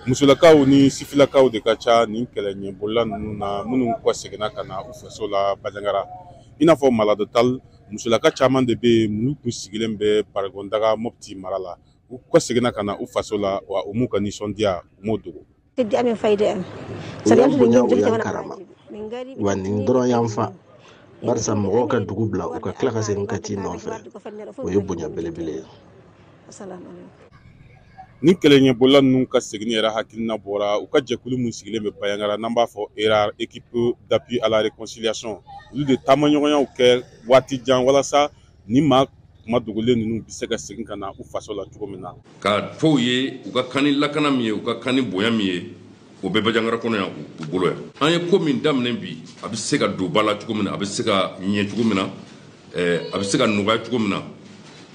Musolakaw ni sifilakaw de ka ca nin kɛlɛ ɲɛbolila ninnu na, minnu kɔ seginna ka na u faso la Bandiagara. I n'a fɔ Malado Tall, musolaka caman de bɛ yen minnu tun sigilen bɛ Bargɔndaga Mopti mara la. U kɔ seginna ka na u faso la, wa u m'u ka nisɔndiya, u m'o dogo. Teddi amen, fayida am. U y'an bonya, u y'an karama, wa nin dɔrɔn y'an fa, barisa mɔgɔw ka dugu bila, u ka tila ka segin ka t'i nɔfɛ, o ye bonya belebele ye. Ni kɛlɛ ɲɛbolila ninnu ka seginni yɛrɛ hakilina bɔra u ka jɛkulu min sigilen bɛ Bandiagara, n'an b'a fɔ ERAR, Équipe d'appui à la réconciliation, olu de taamaɲɔgɔnyaw kɛ waati jan walasa ni maa kuma dogolen ninnu bɛ se ka segin ka na u faso la cogo min na. Ka fɔ u ye, u ka kan ni lakana min ye, u ka kan ni bonya min ye, o bɛ Bandiagara kɔnɔ yan, u bolo yan. An ye ko min daminɛ bi, a bɛ se ka don ba la cogo min na, a bɛ se ka ɲɛ cogo min na, a bɛ se ka nɔgɔya cogo min na,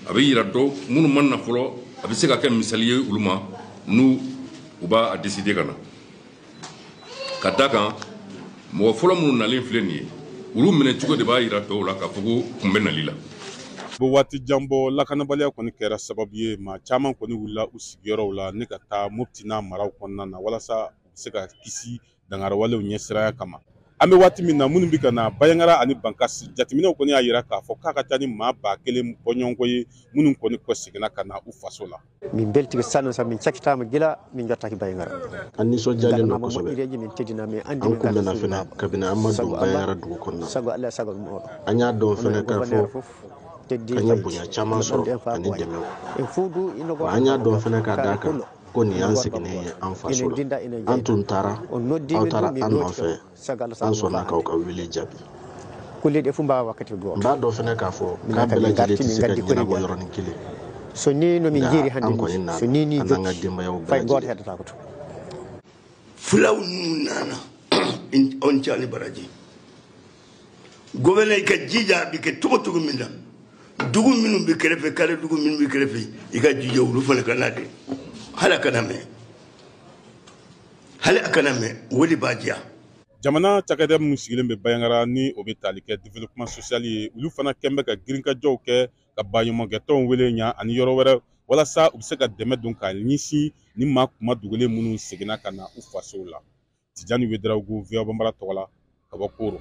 a bɛ yira dɔw minnu ma na fɔlɔ, a bɛ se ka kɛ misali ye olu ma, n'u u b'a décider ka na. Ka da kan, mɔgɔ fɔlɔ minnu nalen filɛ nin ye, olu minɛ cogo de b'a yira tɔw la k'a fɔ ko kun bɛ nali la. Bɛ waati jan bɔ, lakanabaliya kɔni kɛra sababu ye, maa caman kɔni wulila u sigiyɔrɔw la ne ka taa Mopti n'a maraw kɔnɔna na, walasa u bɛ se ka kisi dangarawalew ɲɛsiranya kama. An bɛ waati min na, minnu bɛ ka na Bandiagara ani Bankasi, jateminɛw kɔni y'a jira k'a fɔ k'a ka ca ni maa 1000 bɔɲɔgɔnko ye minnu kɔni kɔ seginna ka na u faso la. Min beltiki sanne sa min cakkitama gila min jottaki Bandiagara. An nisɔndiyalen don kosɛbɛ. Moƴƴireji min teddina min andi. An kunbɛnna fɛnɛ kabini an ma don Bandiagara dugu kɔnɔna. Sago Allah, sago moɗon. An y'a dɔn fɛnɛ k'a fɔ k'an ye bonya caman sɔrɔ ani dɛmɛw, wa an y'a dɔn fɛnɛ k'a d'a kan ko nin y'an seginnen ye an faso la. An tun taara, aw taara an nɔfɛ, an sɔnna k'aw ka wele jaabi. Kulle ɗe fof mbawa wakkati goto. N b'a dɔn fɛnɛ k'a fɔ k'a bɛɛ lajɛlen tɛ se ka ɲɛnabɔ yɔrɔnin kelen. So ni no min Nka jeeri an hannde kɔni ni nana so ni ni an n'an ka denbayaw bɛɛ fay goto lajɛlen. heddata ko to. Fulaw ninnu nana, on cani baraji. Gouverneur, i ka jija, a bɛ kɛ cogo cogo min na, dugu minnu bɛ kɛrɛfɛ, kare dugu minnu bɛ kɛrɛfɛ, i ka jija olu fana ka na dɛ. Hali a kana mɛn, hali a kana mɛn, o de b'a diya. Jamana cakɛda minnu sigilen bɛ Bandiagara, ni o bɛ tali kɛ développement social ye, olu fana kɛn bɛ ka girinkajɔw kɛ ka baɲumankɛtɔnw wele ɲa ani yɔrɔ wɛrɛ, walasa u bɛ se ka dɛmɛ don ka ɲɛsin ni maa kuma dogolen minnu seginna ka na u fasow la. Tijani Wedarawogo, VOA Bambara tɔgɔ la, ka bɔ Koro.